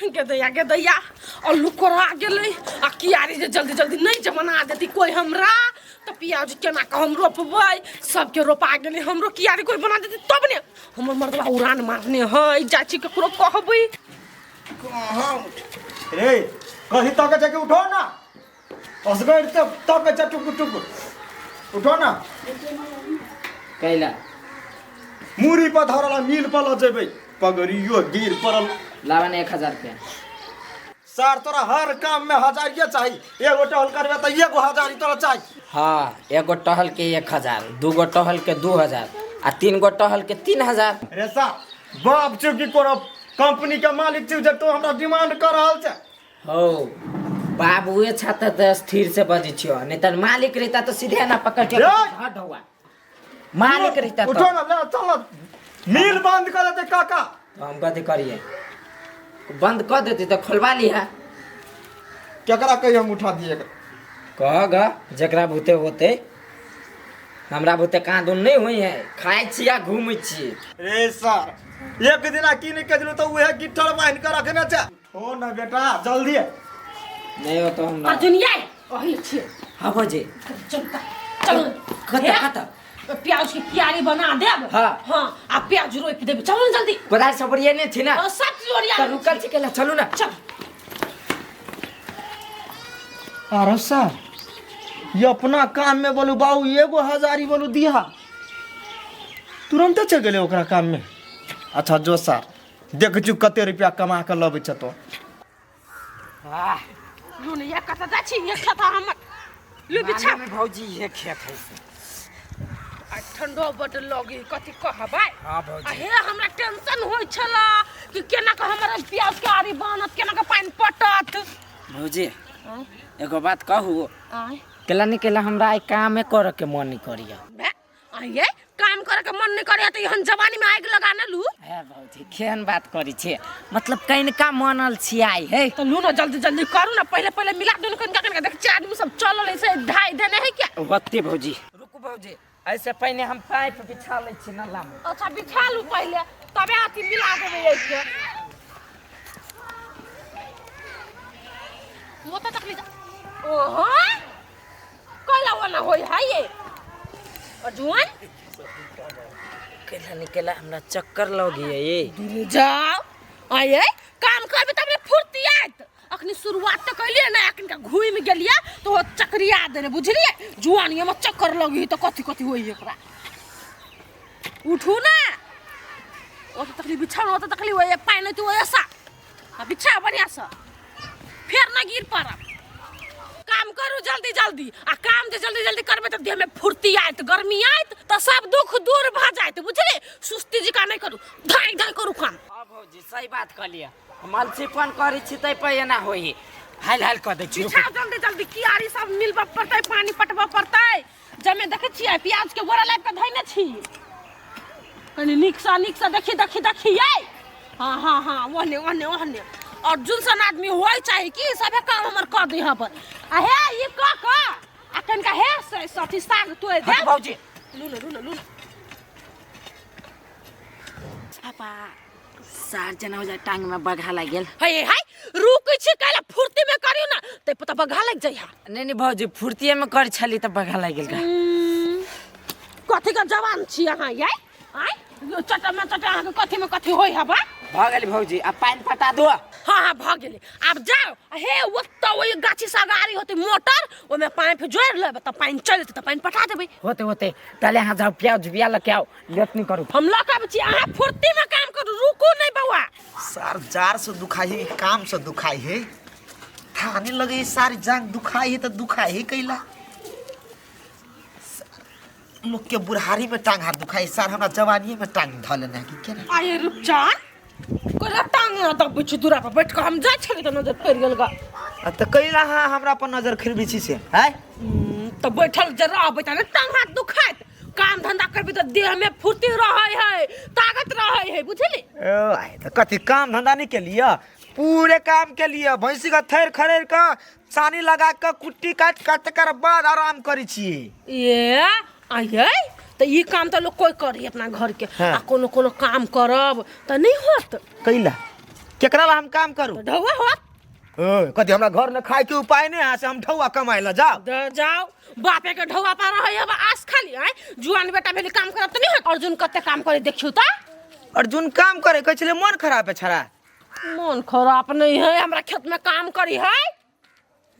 गेदैया गेदैया अल्लू कोरा गेलै आ कियारी जे जल्दी जल्दी नहि जे बना देती कोइ हमरा तऽ प्याज केना कऽ हम रोपबै। सबके रोपा गेलै, हमरो कियारी कोइ बना देती तब ने। हमर मर्दबा उड़ान मारने है, जाइ छी ककरो कहबै। कहाँ उठ रे, कहीं तक जाके उठो ना, असगर तक तक जा टुकु टुकु उठो ना। कैला मूड़ी पर धरल मिल पर ल जेबै, पगड़ियो गिर पड़ल। लावा ने 1000 रुपया। सर तोरा हर काम में हजारिये चाही, एगो टहल करबे तऽ एगो हजारी तोरा चाही। हाँ, एगो टहल के 1000, दूगो टहल के 2000 आ तीन गो टहल के 3000। रे सा बाप छौ कि कोनो कंपनी के मालिक छौ जे तू हमरा डिमांड कर रहल छै? हो बाबुए छाता तऽ स्थिर से बजै छियो, नहीं तऽ मालिक रहता तऽ सीधे ना पकड़ के ए! हट हुआ। मालिक रहता उठो ना, ले चल ना। मिल बंद कर देते काका। तो हम कथी करिए, बंद कर देते तो खोलवा लिहा। केकरा कही हम उठा दिए? कह ग जकरा भूते होते, हमरा भूते कहाँ दून नहीं हुई है, खाइ छी आ घूमै छी। रे सर एक दिन की नहीं के तो उहे गिट्ठर बान्हि के रखने छै। उठो ना बेटा जल्दी। नहीं हो तो हम अर्जुन ये अही छियै। हाँ भौजी। चल चल। कतऽ कतऽ? प्याज के क्यारी बना देब। हाँ। हाँ, आ प्याज रोपि देब, चलू ने जल्दी। कोदारि सब ओरियेने छी ना? और सब चीज ओरिया तऽ रुकल छी केला, चलू ना। चल। अरे सर ये अपना काम में बोलू बाबू एगो हजारी बोलू दिहा, तुरंते चल गेलै ओकरा काम में। अच्छा जो सर देख छु कते रुपया कमा के लबै छ तो। वाह। लू ने ये कतऽ जाइ छी, ये खेत हमर, लू बिछा। मालूम है भौजी ये खेत है से। आ ठंडो बड लगे, कथी कहबै। हाँ भौजी। आ हे हमरा टेंशन होइ छला कि केना के हमर प्याज के आरी बनत, केना के पानि पटत। भौजी एगो बात कहू? आय। केला नहीं केला हमरा आइ कामे करे के मन नहीं करिया। भे आइए काम करे के मन नहीं करे त एहन जवानी में आगि लगा न लू। हे भौजी केहन बात करी छी, मतलब कनिका मनल छी आइ हे। तो लू ना जल्दी जल्दी करू ना, पहले पहले मिला दू कनिका कनिका। देख चार आदमी सब चलल है से ढाई देने है क्या? होते भौजी। रुकू भौजी, ऐसे पहिने हम पाइप बिछा लै छी नाला में। अच्छा बिछा लू पहले तबे अथी मिला देबै एके। वो तो तकलीफ ओहो कैला ओना होय है ये अर्जुन। केला निकेला हमरा चक्कर लगी है ये। दूर जाओ आये काम करबे तब ने फुर्ती आयत। अखनी शुरुआत तो कैलिए ना, अखन का घूमि गेलिए तो वो चक्रिया देने बुझलिए। जुआनी में चक्कर लगी तो कथी कथी होई एकरा। उठू ना, ओ तो तकलीफ बिछाओ, ओ तो तकलीफ होई पानि तो ऐसा आ बिछा बढ़िया से, फेर ना गिर पड़ब। काम करू जल्दी जल्दी, आ काम जे जल्दी जल्दी करबे तऽ देह में फुर्ती आयत, गर्मी आयत तऽ सब दुख दूर भऽ जायत बुझलिए। सुस्ती जकाँ नहि करू, धाँइ धाँइ करू काम। हाँ भौजी सही बात कहलिए, हम अलसीपन करै छी तै पर एना होई, हाल हाल कऽ दै छी। बिछाउ जल्दी जल्दी, कियारी सब मिलबऽ पड़तै, पानि पटबऽ पड़तै। जमे देखै छियै प्याज के बोरा लाबि कऽ धैने छी, कनि नीकसँ नीकसँ देखी देखी देखी यै। हाँ हाँ हाँ ओहने ओहने ओहने अर्जुन सन आदमी होय चाही कि सबे काम हमर कऽ दी पर। आ हे ई कऽ कऽ आ कनिका हे से अथी साग तोड़ि दे। हट भौजी। लू ने लू ने लू ने। पापा सार जना हो जाए टांग में बघा लागि गेल। हे हे रुकै छी काल्हि फुर्ती में करियौ ना तै पता बघा लागि जाइ हा। नहीं नहीं भौजी फुर्तिए में कर छली तऽ बघा लागि गेल। कथी के जवान छी अहाँ यै? आँय चटा में चटा अहाँके कथी में कथी होय हबा? भऽ गेल भौजी, आब पानि पटा दो। हाँ हाँ भऽ गेलै, आब जाओ हे ओतऽ ओहि गाछी से अगाड़ी होतै मोटर, ओहिमे पाइप जोड़ि लेबै तऽ पानि चलि जेतै तऽ पानि पटा देबै। होते होते पहले अहाँ जाओ प्याज बिया लऽ के आओ, लेट नहीं करू। हम लऽ के आबै छी, अहाँ फुर्ती में काम करू, रुकू नहीं बौआ। सार जार से दुखाई है काम से दुखाई है, थाने लगे सारी जांग दुखाई है तो दुखाई है कैला। लोग के बुढ़ारी में टांग हाथ दुखाई, सार हमरा जवानी में टांग धऽ लेने है कि केना। आये रुपचान कोला टांग ना दबबै छी दूरा पर बैठ के हम जाइ छली तऽ नजर पड़ि गेल गा। आ तऽ कैला अहाँ हमरा पर नजर खिरबै छी से हैं? तऽ बैठल जे रहबै तऽ ने टांग हाथ दुखाइत, काम धंधा करबै तऽ देह में फुर्ती रहै है, ताकत रहै है बुझली। ओ आइ तऽ कथी काम धंधा नहीं केलियै, पूरे काम केलियै, भैंसी के थैर खरेर के सानी लगा के कुट्टी काट काट तकर बाद आराम करै छियै। ए आइए तऽ ई काम तऽ लोग कोइ करी अपना घर के। हाँ। आ कोनो कोनो काम करब तऽ नहीं होत। कैला? केकरा ला हम काम करू? ढौआ होत। ओ, कथी हमरा घर में खाए के उपाय नहीं है से हम ढौआ कमाए ला जाओ? द जाओ बापे के ढौआ पर रहे अब आस खाली आय जुआन बेटा भेली काम करब त नहीं होत। अर्जुन कते काम करे देखियो त। अर्जुन काम करे कहै छलै मन खराब है छड़ा। मन खराब नहीं है, हमरा खेत में काम करी है।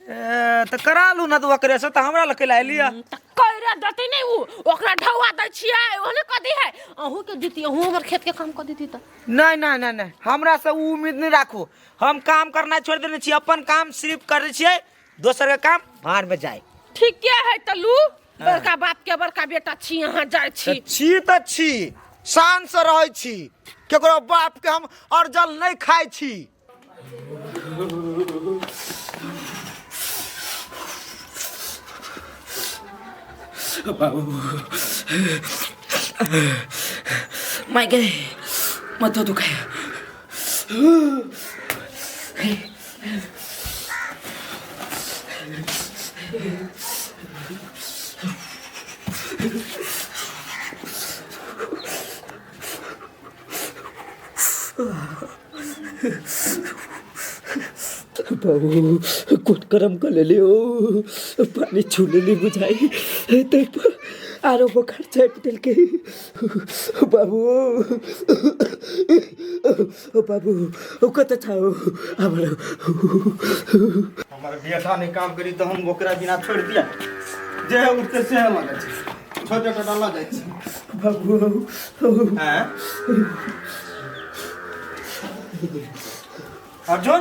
ए, त करा लू ना तो ओकरे से, त हमरा लग कैला एलिया? त करे देती नहीं उ, ओकरा ढौआ दै छियै ओहने क दी है। अहूँ के जीती, अहूँ हमर खेत के काम क देती त। नहीं नहीं नहीं नहीं, हमरा से उ उम्मीद नहीं राखू। हम काम करना छोड़ देने छी, अपन काम सिर्फ करै छियै, दोसर के काम भाड़ में जाए। ठीक है त लू, बड़का बाप के बड़का बेटा छी, यहाँ जाइ छी। त छी त छी, शान से रहै छी, केकरो बाप के हम अर्जल नहीं खाइ छी। बाबू माइके मत दुखाय। बाबू कोन करम कर लेली हो, पानी छू लेली बुझाई तै पर आरो बोखार चापि देलकै। बाबू ओ बाबू ओ कतऽ छौ? हमर हमर बेटा नहीं काम करी तो हम ओकरा बिना छोड़ दिया, जे उठते से लगे छै, छोटे छोटे लऽ जाइ छै। बाबू हैं अर्जुन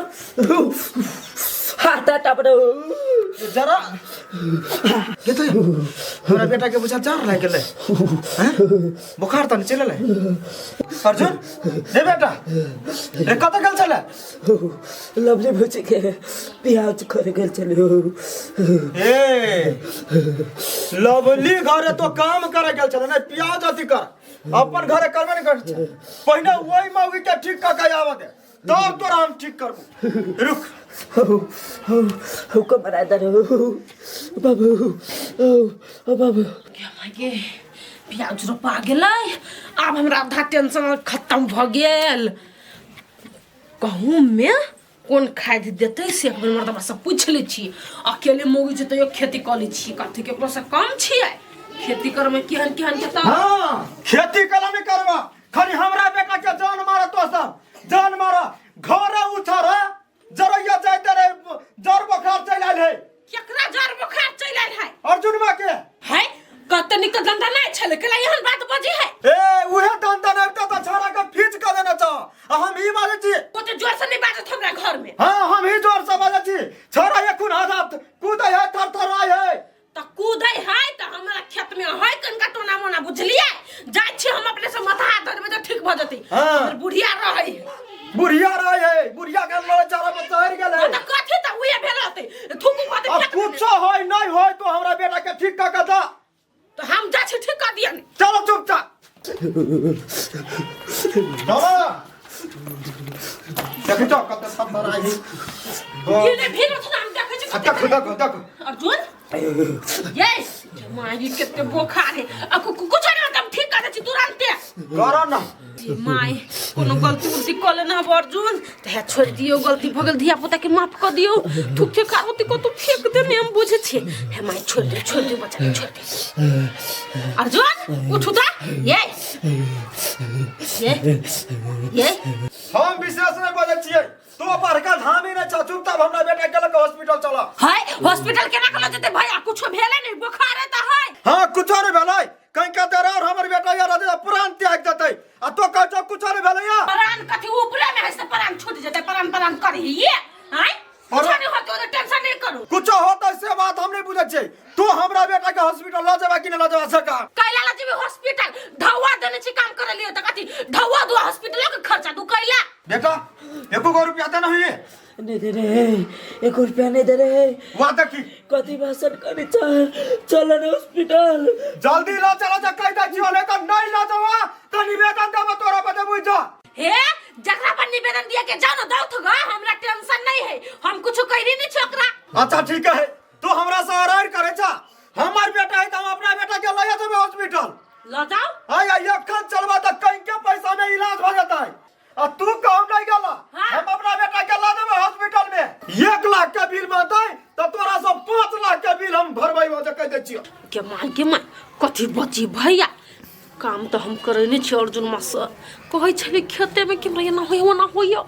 हाथ टापरो जरा ये तो हमरा बेटा के बुझा जार लागि गेलै हैं, बुखार त नहीं चलि एलै? अर्जुन रे बेटा रे कतऽ गेल छलै? लवली भुजी के प्याज करे गेल छलै। ए लवली घरे तो काम करे गेल छलै नहीं प्याज अथी कर, अपन घरे करबे नहीं करै छै। पहिने ओहि मौगी के ठीक कऽ के आबऽ दे तब तोरा हम ठीक करबो। रुक हो हो हो कमरा दर बाबू ओ ओ बाबू के प्याज रोपा गेलै, आब हमरा आधा टेंशन खत्म भऽ गेल। गहूँम में कोन खाद देतै से एक बेर मर्दबा से पूछि लै छी। अकेले मौगी छै तैयो खेती कऽ लै छियै, कथी केकरो से कम छियै? खेती करमे केहन केहन के तऽ हाँ खेती कला नहीं करबा, खाली हमरा बेटा के जान मारा तो सब जान मारा घरे उठा रे जरैया जाइते रहे, जर बोखार चलि आयल है। केकरा जर बोखार चलि आयल है? अर्जुन माँ के है। कते निक धंधा नहीं छले केला एहन बात बजी है? ए उहे धंधा नहीं त छाड़ा के फीच क देने छ, आ हम ई बाजै छी। ओते जोर से नहीं बाजत हमरा घर में। हाँ हम ही जोर से बाजै छी, छाड़ा एखुन आधा कूदै है थर थर आय है। त कूदै है त हमरा खेत में है कनका टोना मोना बुझलिए? जाइ छी हम अपने से माथा हाथ धरबै त ठीक भ जतै। हाँ। हमर बुढ़िया रहै है। बुढ़िया रहै है, बुढ़िया के लड़ै चारा पर चढ़ि गेल है। त कथी त उहे भेल होतै, थूकू भ अब देतै। कुछो होय नहीं होय तो हमरा बेटा के ठीक क के दा। त हम जाइ छी ठीक क दियन। चलो चुपचाप चलो, देखै छौ कते सत्तर आइ है। ये ने भेल होतै हम देखै छी। देखो देखो देखो अर्जुन ये माई कते बोखार है, आ कुछ नहीं होता, हम ठीक कर दै छी तुरंते। कर ना माय कोनो गलती उलती कऽ लेने हब अर्जुन त हे छोड़ि दियौ, गलती भऽ गेल, धिया पुता के माफ कऽ दियौ। थूक थूक आरो कतौ फेंक देने हम बुझै छियै। हे माय छोड़ि दियौ, छोड़ि दियौ बच्चा के, छोड़ि दियौ। अर्जुन उठू त ये ये ये हम विशेष नहीं बजै छियै, तो बड़का धामी नहीं छौ, चुपचाप हमरा बेटा के लऽ के हॉस्पिटल चल। है हॉस्पिटल केना के लऽ जेतै भैया? कुछो भेलै नहीं, बुखार है त है। हाँ कुछो नहीं भेलै, कहीं के देर और हमर बेटा यार रहतै त प्राण त्याग देतै, आ तो कहै छौ कुछो नहीं भेलै या। प्राण कथी ऊपरे में है से प्राण छूट जेतै, प्राण प्राण करही ये आय कुछो नहीं होतै, ओते टेंशन नहीं करू। कुछो होतै से बात हम नहीं बुझै छियै, तू हमरा बेटा के हॉस्पिटल लऽ जेबा कि नहीं लऽ जेबा से कह। कैला लऽ जेबै हॉस्पिटल? ढौआ देने छी काम करै लिए त कथी ढौआ दू हॉस्पिटल के खर्चा दू कैला? बेटा एको गो रुपया देना है? नहीं दे रहे, एक रुपया नहीं दे रहे। वाह देखी कथी भाषण करे चल न हॉस्पिटल जल्दी ल चलो जा, कहि दै छियौ नहीं त नहीं ल जेबा त निवेदन देबो तोरा पर बुझ जा। हे जकरा पर निवेदन दिया के जाओ ना दौथ ग, हमरा टेंशन नहीं है, हम कुछ कहि नहीं छी ओकरा। अच्छा ठीक है, तू हमरा से अरार करे छा, हमर बेटा है त हम अपना बेटा के लए जेबै हॉस्पिटल। ल जाओ। आय आय एखन चलबा त कहीं के पैसा में इलाज भ जेतै, आ तू कहम नहीं गेला। हाँ। हम लाख के बिल बनतै तऽ तोरा से 5 लाख के बिल हम भरबै जे कहि दै छियौ। के माय, के माय, कथी बची भैया? काम तऽ हम करै नहि छी। अर्जुन मास्टर कहै छलै खेतेमे कि हमरा एना होइए, ओना होइए,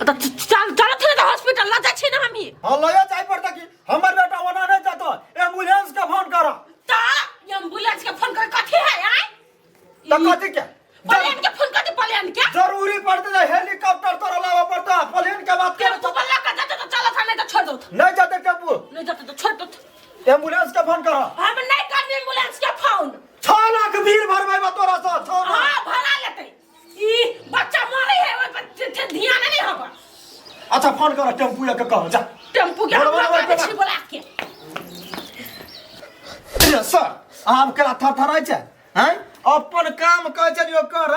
तऽ चल चलत ने तऽ हॉस्पिटल लऽ जाइ छी ने हमही। हाँ, लए जाय पड़तै कि। हमर बेटा ओना नहि जेतौ। एम्बुलेंस के फोन कर। तऽ एम्बुलेंस के फोन कर कथी है आय? तऽ कथी के? प्लेन के फोन कर दे, प्लेन के। जरूरी पड़तै तऽ हेलीकॉप्टर तोरा लाबऽ पड़तै। प्लेन के बात कर। टेम्पू पर लऽ के जेतै तऽ चलत, नहीं तऽ छोड़ दो। नहीं जेतै टेम्पू। नहीं जेतै तऽ छोड़ दो। एम्बुलेंस के फोन कर। हम नहीं करबे एम्बुलेंस के फोन। 6 लाख बिल भरबै तोरा से, 6 लाख। हाँ, भरा लेतै। ई बच्चा मरे है, ओइ पर ध्यान नहीं हबा। अच्छा, फोन कर टेम्पू के, कह जा। टेम्पू के बोलो, हम बोलो, लगा बोलो। छी बोला के। रे सर, आब केला थरथराइ छै हैं? अपन काम कहै छलियो कर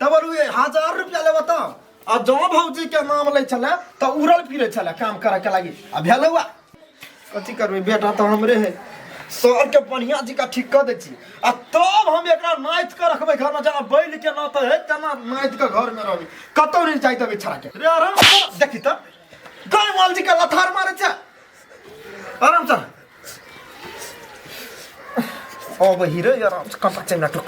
तब बोलू 1000 रुपया लेबऽ तऽ आ जँ भौजी के नाम लै छलै तऽ उड़ल फिरै छलै काम करे के लागी। आ भेलौ आ कथी करबै? बेटा तऽ हमरे है। सरके बढ़िया जी का ठीक कऽ दै छी आ तब हम एकरा नाथि कऽ रखबै घरमे। जेना बैल के नाथ है तेना नाथि कऽ घरमे रहबै, कतौ नहि जाइ देबै छड़ा के। रे आराम से, देखी तऽ गाय माल जी के लथार मारै छै। आराम से अब ही रे, आराम से। कपा चाहिँ टुक